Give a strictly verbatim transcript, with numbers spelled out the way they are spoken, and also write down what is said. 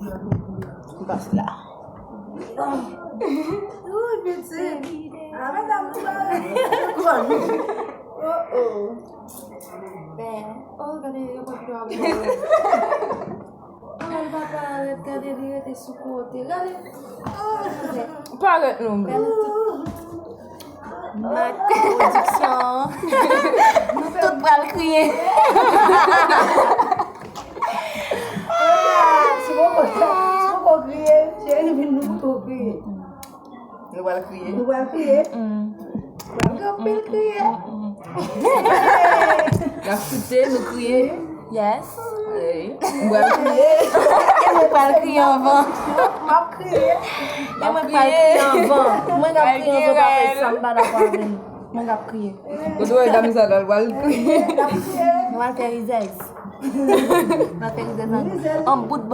M pase la. Wi, pitit. A, medam, nou pa rete. Oh, oh. Ben, oh, gade, yo pa vle ap. Gade papa, gade li rete sou kote. Gade. Oh, gade. Parèt nou. Gade tout. Mak Pwodiksyon. Nou tout pral kriye. Si poko, si poko kriye, cheri, vin nou tou kriye. Nou pral kriye. Nou pral kriye. Pral gen anpil kriye. N ap choute, nou kriye. Yes. Ey, m pral kriye. E mwen pral kriye anvan. M ap kriye. E mwen pral kriye anvan. Mwen k ap kriye anvan, pa fè sa, m pa dakò avè nou. Mwen k ap kriye. Kote w wè dam sa la, l pral kriye. Nou al fè rizèz. Nou al fè rizèz ann. An bout